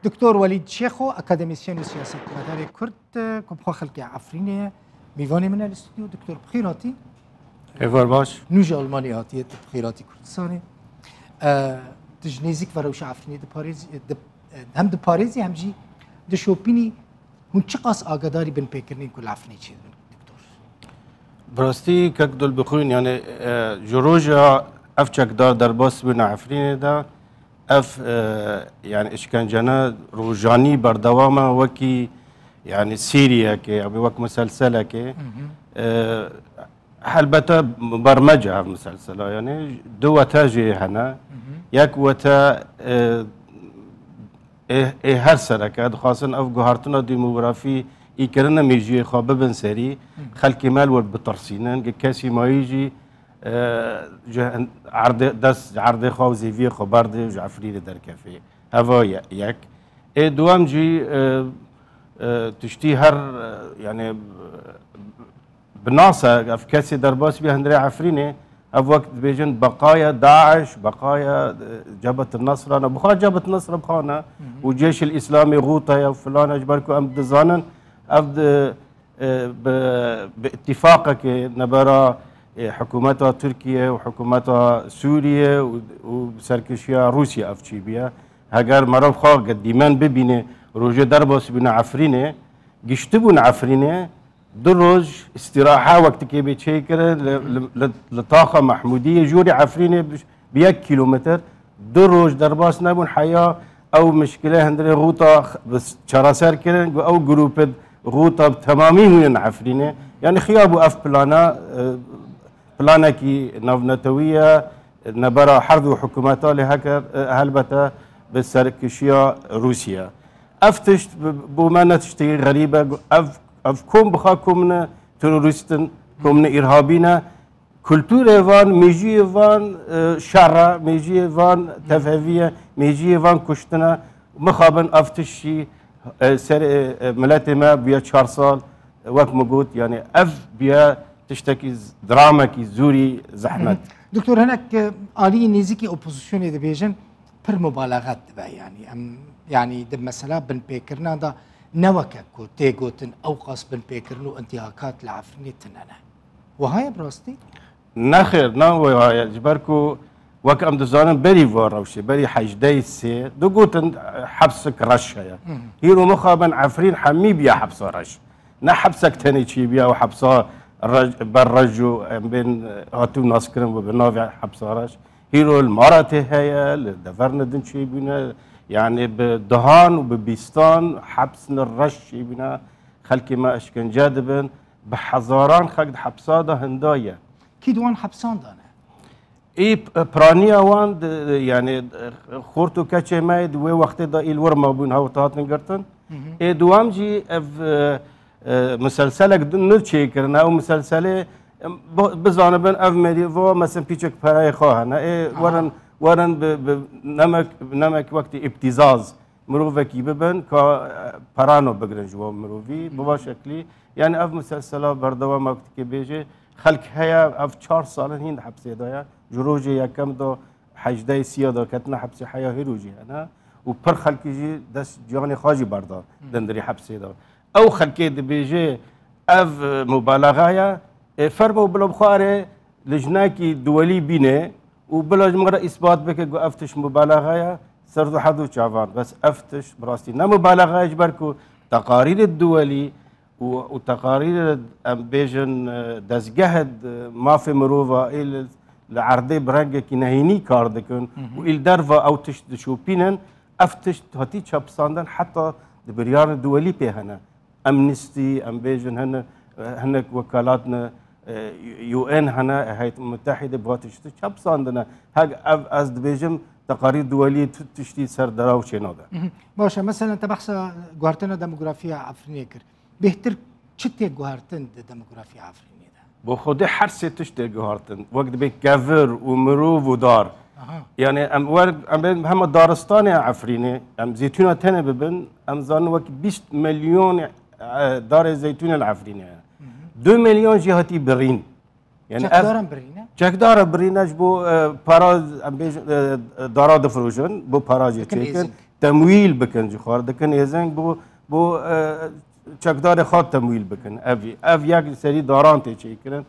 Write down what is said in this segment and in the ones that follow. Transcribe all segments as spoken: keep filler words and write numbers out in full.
Doktor Welîd Şêxo, akademîsyen û siyasetmedarê Kurd, e, ku bi xwe xelkê Efrînê ye, mîvanê min e li stûdyo. Doktor, bi xêr hatî. Êvar baş. Nû ji Almanyê hatiye, tu bi xêr hatî Kurdistanê. E, tu ji nêzîk ve rewşa Efrînê diparêzî, di, e, hem diparêzî hem jî dişopînî. Hûn çiqas agadarî binpêkirinên ku li Efrînê çêdibin, Doktor? Bi rastî kek Dulbixwîn, yani, e, ji roja ev çekdar derbas bûne Efrînê de, ev, e, yani işkencene rojanî berdewam e, wekî, yani, seriyekê, ya wek muselselekê. E, helbete bermece ev muselsela, yani, du wete jê hene. Yek wete, e, ê, ê her sereke dixwazin ev guhartina demografî î kirine mêjiyê xwe bibin serî, xelkê me li wir bitirsînin, gi kesî mayî jî, e, ji hin-, erdê, dest ji erdê xwe û zêviyê xwe berdê û ji Efrînê derkefê. Heva ye-, yek. Ê duwem jî, e, e, tiştî her, e, yani, bi nas e, ev kesê derbas bî hundirê Efrînê, ev wek dibêjin beqaya DAIŞ, beqaya, e, Cebhet Nesra ne. Bixwe Cebhet Nesra bixwe ne. Û Cêşil Îslamê Xûta ye û filan e, ji ber ku em dizanin, ev di, e, bi, bi îtîfaqekê nebera, e, hikûmeta Tirkiye û hikûmeta Sûriye û, û serkişiya Rûsya ev çêbûye. Heger meriv xwe dîmen bibîne, rojê derbas bûne Efrînê, giştibûn Efrînê, du roj îstîraha wektikê bê çêkirin li, li, li, li taxa Mehmûdiyê, jorê Efrînê bi, bi yek kîlometr, du roj derbas nebûn heya ew mişkile hundirê Xûta bi çareser kirin, ku ew grûpê Xûta bi temamî hûnin Efrînê. Yani xiya bû ev plana, e, planekî navnetewî ye, nebera her du hikûmeta lê heke, e, helbete bi serkişiya Rûsya. Ev tişt bi, bo me ne tiştekî xerîb e. Ev, ev kom bixwe komine terorîst in, komine îrhabî ne. Kulturê van, mêjiyê van, e, şer e, mêjiyê van tevhevî ye, mêjiyê van kuştin e. Mixabin ev tişt jî, e, ser, e, e, miletê me bûye çar sal, e, wek min got, yani ev bûye tiştekî z-, dramekî zûrî zehmet. Doktor, hinek, e, aliyê nêzîkî opozisyonê dibêjin, pir mubalaxet dibe, yani em, yani di mesela binpêkirina de ne weke ku tê gotin ew qas binpêkirin û întihakat li Efrînê tune ne. Wiha ye bi rastî? Nexêr, na wiha ye. Ji ber ku wek em dizanin berî van rewşê, berî hejdehê sê, digotin, e, hepsik reş heye. Hîro mixabin Efrîn hemî bûye hepsa reş. Ne hepsek tenê çêbûye û hepsa reş, ber reş û em bên, e, hatibû naskirin û bi navê hepsa reş. Hîro li Maratê heye, li deverine din çêbûne, yani bi dehan û bi bîstan hepsine reş çêbûne, xelkê me işkence dibin, bi hezaran xelk di hepsa de hinda ye. Kî di wan hepsan de ne? Ê p-, piraniya wan, di, yani, xort û keçê me di wê wextê de î li wir mabûn, hewt hatin girtin. Ê duwam jî ev, e, e, muselselek di-, nû çêkirine. Ew muselselê, em, bi-, bizanibin ev merî vo, mesin pîçek perayê xwe hene. Ê werin, werin bi, bi nemek, nemek wekî îptîzaz mirovekî bibin, ka, e, perano bigrin ji wan mirovî. Bi van şeklî, yani ev muselsela berdewam e, wekî bêjê, xelk heye, ev çar sal in hîn di hepsê de ye. Ji rojê yekem de hejdeh sîya de ketine hepsê heya hîro jî hene. Û pir xelkî jî dest ciyanê xwe jî berda dindirî hepsê de. Ew xelkê dibêje ev, e, mubalaxa ye, e, fermo bila bixwarê li jinekî duwelî bîne û bila ji min re îsbat bike ku ev tişt mubalaxa ye, ser du hedu çavan. Bes ev tişt bi rastî ne mubalaxa ye, ji ber ku teqarîrê duwelî û, û teqarîrê, em bêjin, e, dezgehê, e, mafê mirova ê li, li erdê bi rengekî nehênî kar dikin û ê li derva ew tişt dişopînin, ev tişt hatî çepisandin, heta di biryarên duwelî pê hene. Amnesty, em bêjin, hene, hinek wekalatne, e, U N hene, Heyet Mutehîde bi tiştî çepisandine. Hek ev ez dibêjim, teqarîr duwelî tu tiştî ser deraw çênabe. Baş e, mesela te behsa guhertina demografiya Efrînê kir. Bêhtir çi tê guhertin di demografiya Efrînê de? Bo Xwedê her sê tişt tê guhertin. Wek dibê kevir û mirov û dar. Aha. Yani em wer, em bên hema daristanê Efrînê, em zeytûna tenê bibin, em zanin wek bîst milyon, e, darê zeytûnê li Efrînê hene. Du milyon jî hatî birîn. Yani ev çekdaran birîne? Çekdara birîne ji bo, e, para, em bêjin, e, dara difirojin, bo para jê çêkin. temwîl bikin, ji xwe re dikin êzing bo, bo, e, çekdarê xwe temwîl bikin. Ev, ev yek serî daran tê çêkirin.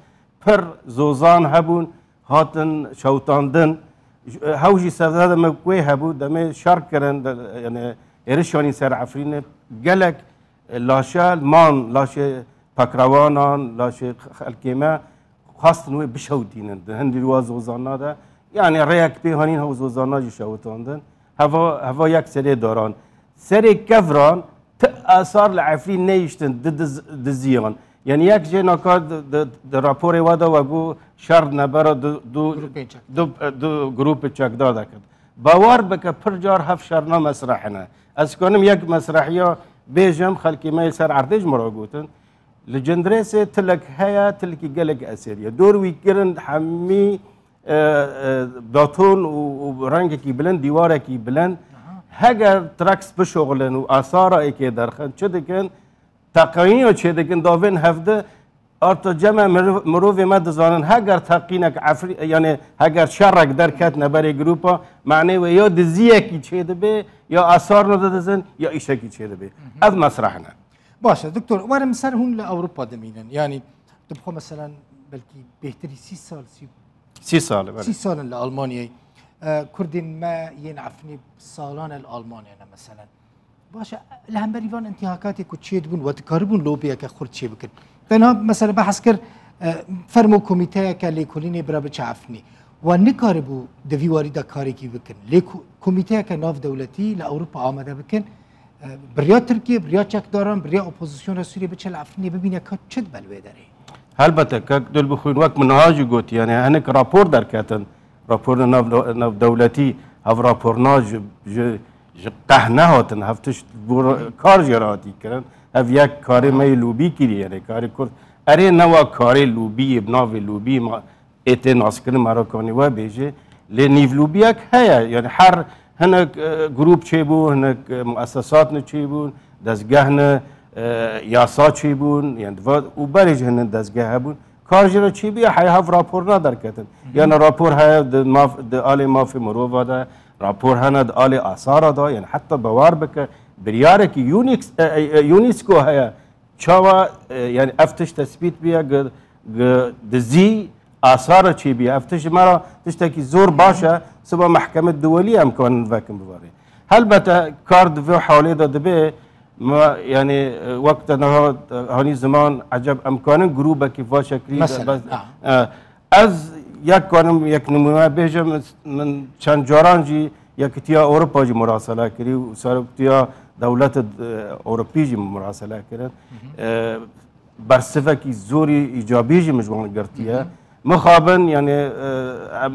Pir zozan hebûn, hatin şewitandin. Ji, e, hew jî sevde demê wê hebû, demê şer kirin, de, yani êrişanî ser Efrînê gelek, e, laşe man, laşê pakrewanan, laşê xelkê me xwestin wê bişewitînin. Di hindî wa zozana de, yani rêyek pê hanîn hew zozana jî şewitandin. Heva, heva yek serê daran. Serê kevran ti asar li Efrîn neyiştin di diz-, diziyan. Yani yek jê naka di, di, di raporê we de we got şer nebera du, du, Grûpên çek. du, du grûpê çekdar deket. Bawer bike pir car hev şerna mesrehine. Ez kanim yek mesrehiya bêjim, xelkê me yê ser erdê ji min re gotin. Li Cindirêsê tilek heye, tilekî gelek eserî ye. Dor wî kirin hemî, e, e, beton û, û rengekî bilind, dîwarekî bilind. Heger treks bişoxilin û asara êkê derxin, çi dikin? Teqîniya çê dikin, davên hevdi, arta cem e mirov-, mirovê me dizanin, heger teqînek Efrî-, yani heger şerek derket neberê grûpa, manê wê ya diziyekî çê dibe, ya asarna didizin, ya îşekî çê dibe. Ev mesreh ne. Baş e, doktor, werim ser hûn li Ewropa dimînin. Yani, tu bi xwe, meselen, belkî bêhtirî sî sal, sî Sî sal, belê. Sî sal in li Almanyayê. E, Kurdên me yên Efrînê salan e li Almanyayê ne, meselen. Baş e, li hemberî van intîhakatê ku çêdibûn, we dikaribûn lobiyeke xurt çê bikin. Te niha, meselen, behs kir, e, fermo komîteyeke lêkolînê bira biçe Efrînê. We nikaribû di vî warî de karekî bikin. Lê ku-, komîteyeke navdewletî li Ewropa amade bikin, e, bi riya Tirkiye, bi riya çekdaran, bi riya opozisyona Sûriyê biçe li Efrînê bibîne ka çi dibe li wê derê. Helbete, kek Dilbixwîn, wek min niha jî got, yani hinek rapor derketin, raporên nav-, navdewletî, ev raporna ji, ji, ji qeh nehatin, ev tişt bo kar jê re hatî kirin, ev yek karê me yê lobî kirî, yani karê Kurd. Erê, ne wa karê lobiyê, bi navê lobiyê ma, ê tê naskirin, me re kanî we bêje, lê nîvlûbiyek heye. Yani her hinek, e, grûp çêbû, hinek, e, muessesat ne çêbûn, dezgeh ne, e, yasa çêbûn, yani va-, û berê jî hinek dezgeh hebûn. Kar jê re çêbûye, heye hev raporna derketin. Yani rapor heye di maf-, di alê mafê mirova de, rapor hene di alê asara de, yani heta bawer bike, biryarekî Unix-, e, e, e, UNESCO heye. Çawa, e, yani ev tişt tespît bûye, gi, gi dizî asara çê bûye. Ev tişt ji me re tiştekî zor baş e. Siba mehkeme duwelî em kanin vekin bivarê. Helbete kar di vê halê de dibe, me, yani, e, wek te niha, e, hanî ziman, eceb em kanin grûbekî va şeklî de, Mesela, bes, ha. e, Ez yek karim, yek nimûne bêjim, min çend caran jî Yekîtiya Ewropa jî murasele kirî û Seroktiya Dewleta, e, Ewropî jî murasele kirin. E, bersivekî zorî îcabî jî min ji wan girtiye. Mixabin, yani, e, em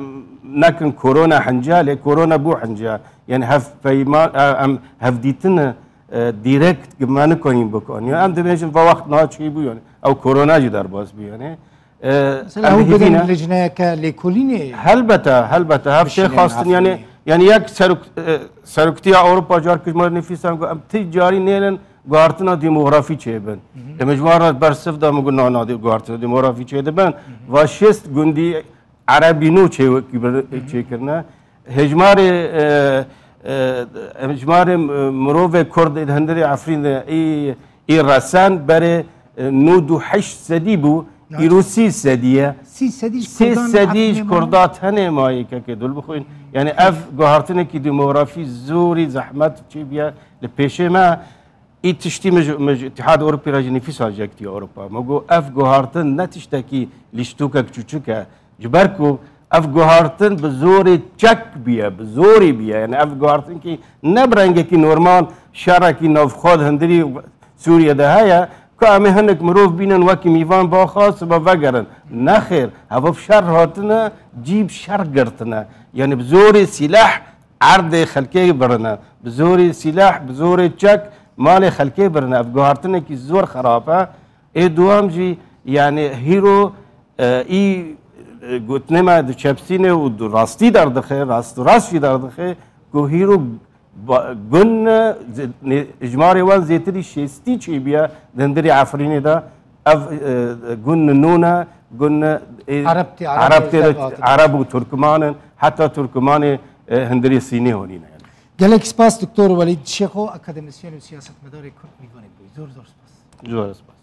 nekin korona hince, lê korona bû hince. Yani hevpeyman, e, em hevdîtin, e, direkt me nikanîn bikin. Ya em dibêjin va wext niha çêbû, yani ew korona jî derbas bû, yani. E, Mesela em ew hêvî bidin ne? Lijneyeke lêkolînê. Helbete, helbete. Hev tê Bişînin xwestin, yani, Efrînê. Yani yek serok-, e, Seroktiya Ewropa car kir ji me re nifîsan ku em ti carî nêlin guhartina demografî çêbin. Li min ji wan re bersiv da, min got, na, na, de-, guhartina demografî çêdibin. Va şêst gundî Erebî nû çê-, çêkirine. Hejmarê, e, e, hejmarê, e, mirovê Kurd ê di hundirê Efrîn de î, î resen berê, e, nod û heşt sedî bû, îro sî sedî ye. Sî sedî ji Sê Kurdan sedî ji Efrînê Kurda tenê mayî kekê dul bixwîn. Yani ev guhartinekî demografî zorî zehmet çêbûye li pêşê me. Î tiştî min ji, min ji Îtîhad Ewropî re jî nifîsa ji Yekîtiya Ewropa. Me got, ev guhartin ne tiştekî lîstokek çûçik e. Ji ber ku ev guhartin bi zorê çek bûye, bi zorî bûye. Yani ev guhartinkî ne bi rengekî normal şerekî navxwe di hundirî Sûriye de heye, ku em ê hinek mirov bînin wekî mîvan baxa siba vegerin. Nexêr, heva bi şer hatine, cî bi şer girtine. Yani bi zorê sîleh erdê xelkê birine. Bi zorê sîleh, bi zorê çek malê xelkê birine. Ev guhartinekî zor xerab e. Ê duwam jî, yani hîro, e, î, e, gotinê me di çepsînê û di rastî derdixe, rast û rast jî derdixe, ku hîro ba-, gun, e, zê-, ne-, ijmarê wan zêtirî şêstî çêbûye di hundirê Efrînê de. Ev, e, gun nû ne, gun, e, Ereb tê, Ereb Ereb tê de, tê de, Ereb û Turkman in, heta Turkmanê, e, hundirê Sînê honîne yani. Gelek spas Doktor Welîd Şêxo, akademisyen û siyasetmedarê Kurd, mîvanê bûyî. Zor zor spas. Zor spas.